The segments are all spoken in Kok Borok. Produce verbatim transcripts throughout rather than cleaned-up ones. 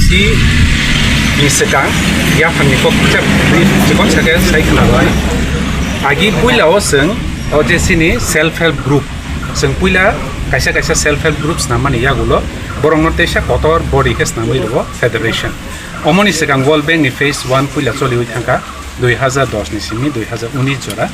Si ni swkang yaphangni kok kisa brief chikon sakhe sai khwna bai. Agi puila o chwng o je sini self help group, chwng puila kaisa kaisa self help group snam mani yagulo borokno teisa kotor body khe snamwi rwo federation. Omoni swkang World Bank ni phase one puila choliwi thangkha dui hazar dos ni simi dui hazar unis jora.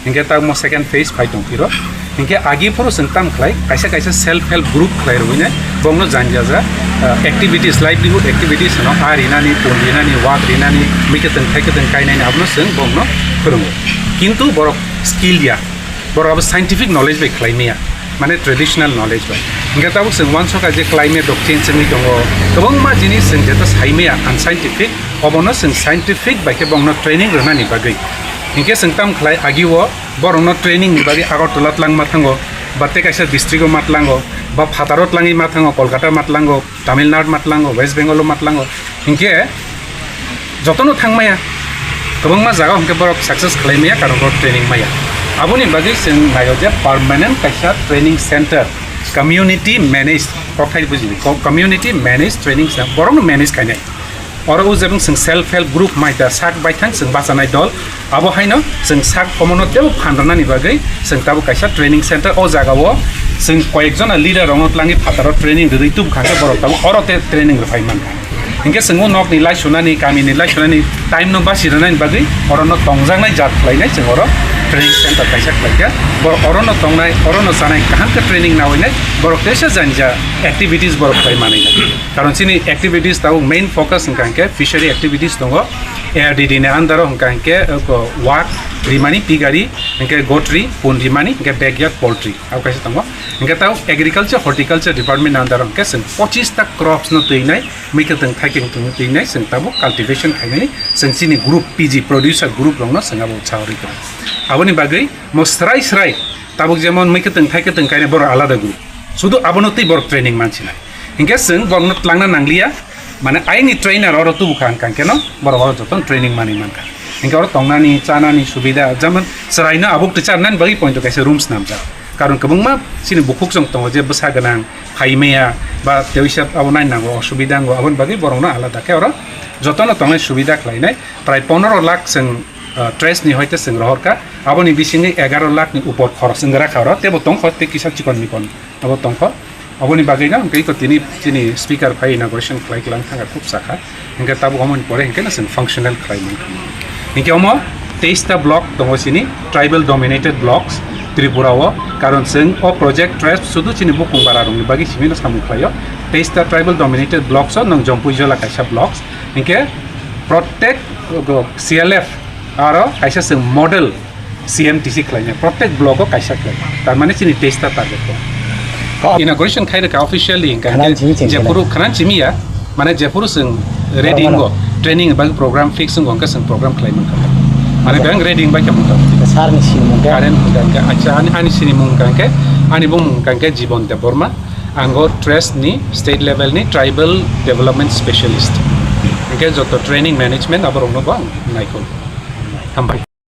Hinkhe tamo second phase phai tong phiro. Hinkhe agi phuru chwng tam khlai kaisa kaisa self help group khlai rwinai bongno janja ja, ah, activities, livelihood activities no, ah, rinani, pon rinani, wak rinani, mikhe tong khai khe tong kainani abono chwng bongno phwrwngo. Kintu borok skill ya, borok abo scientific knowledge bai khlai maya, mane traditional knowledge bai. Hinkhe tabuk chwng uansukha je climate rok change wngwi tongo, kwbangma jinis chwng jeta sai maya unscientific, obono chwng scientific bai khe bongno training rwnani bagwi. Hinkhe chwng tam khlai agi o borokno training ni bagwi Agartala tlangma thango, ba tei kaisa district o ma tlango, ba phataro tlangwi ma thango, Kolkata ma tlango, Tamil Nadu ma tlango, West Bengal o ma tlango. Hinkhe jotono thang maya, kwbangma jaga hinkhe borok success khlai maya, karon borok training maya. Aboni bagwi chwng naio je permanent kaisa training center, community managed, kokthai buji, co-, community managed training center, borokno manage khainai. Oro o jebong chwng self help group mai da sak baithang chwng bachanai dol, abo haino chwng sak omono tebo phan rwnani bagwi chwng tabuk kaisa training center o jaga o chwng koyek jona leader rokno tlangwi phataro training rwwi tubukha khe borok tabuk oro te training rwphai mankha. Hinkhe chwng o nokni lai sunani, kamini lai sunani time no basi rwnani bagwi orono tongjaknai jat khlainai chwng oro training center kaisa khlaikha. Borok orono tongnai, orono chanai kaham khe training naoinai borok teisa jani ja activities borok khlai manwi nai. Karon chini activities tabuk main focus hwnkha hinkhe fishery activities tongo, A R D D ni under o hwnkha hinkhe, uh, wak rimani, piggery, hinkhe goat ri, pon rimani, hinkhe backyard poultry, abo kaisa tongo. Hinkhe tabuk agriculture, horticulture department ni under o hinkhe chwng pochis ta crops no twinai, mwkhwtwng thaikhe twinai chwng tabuk cultivation khainani chwng chini group P G producer group rokno chwng abo sawi tongo. Aboni bagwi mo srai srai tabuk jemon mwkhwtwng thaikhe kainai borok alada group. Sudu abono twi borok training mansinai. Hinkhe chwng borokno tlangna nangliya, mane ayangni trainer oro tubukha hwnkha hinkhe no borok oro jotono training manwi mankha. Hinkhe oro tongnani, chanani subida, jemon chwraino abuk twcharnani bagwi poito kaisa room swnamjak. Karon kwbangma chini bukhuk chwng tongo je bwsa gwnang, phaimaya, ba teisa abo nai nango, osubida wngo, aboni bagwi borokno alada khe oro jotono tongnai subida khlainai. Prai pondro lakh chwng, ah, trust ni hoite chwng rohorkha, aboni bisingwi egaro lakh ni upor khoros wngwi rakha oro, tebo tongkho tei kisa chikon mikon. Abo tongkho. Aboni bagwino hwnkhe iko tini chini speaker phai inauguration khlai klang thangkha, khub sakha. Hwnkhe tabuk omoni pore hwnkhe no chwng functional khlai mankha. Hwnkhe omo teista block tongo chini tribal dominated blocks Tripura o. Karon chwng o project trust sudu chini bukung bara rokni bagwi simi no samung khlaio. Teista tribal dominated blocks o nwng Jompuijola kaisa blocks. Hwnkhe protect C L F aro kaisa chwng model C M T C khlainai, protek block o kaisa khlai, tar mane chini teista target o. Inauguration khai rwkha officially, hwnkha hwnkhe khana chimi chengkhe jephuru khana chimi ya, mane jephuru chwng ready wngkha, training bagi program fix wngkha, hwnkhe chwng program khlai mankha. Mane beng ready wngbai kha mota. Sir ni sinimung khe? Current hwnkha hwnkhe, acha, ani, ani sinimung hwnkha hwnkhe, ani bumung hwnkha hwnkhe Jibon Debbarma, ang o trust ni state level ni tribal development specialist. Hwnkhe joto training management aborokno bo ang naikho. Hambai.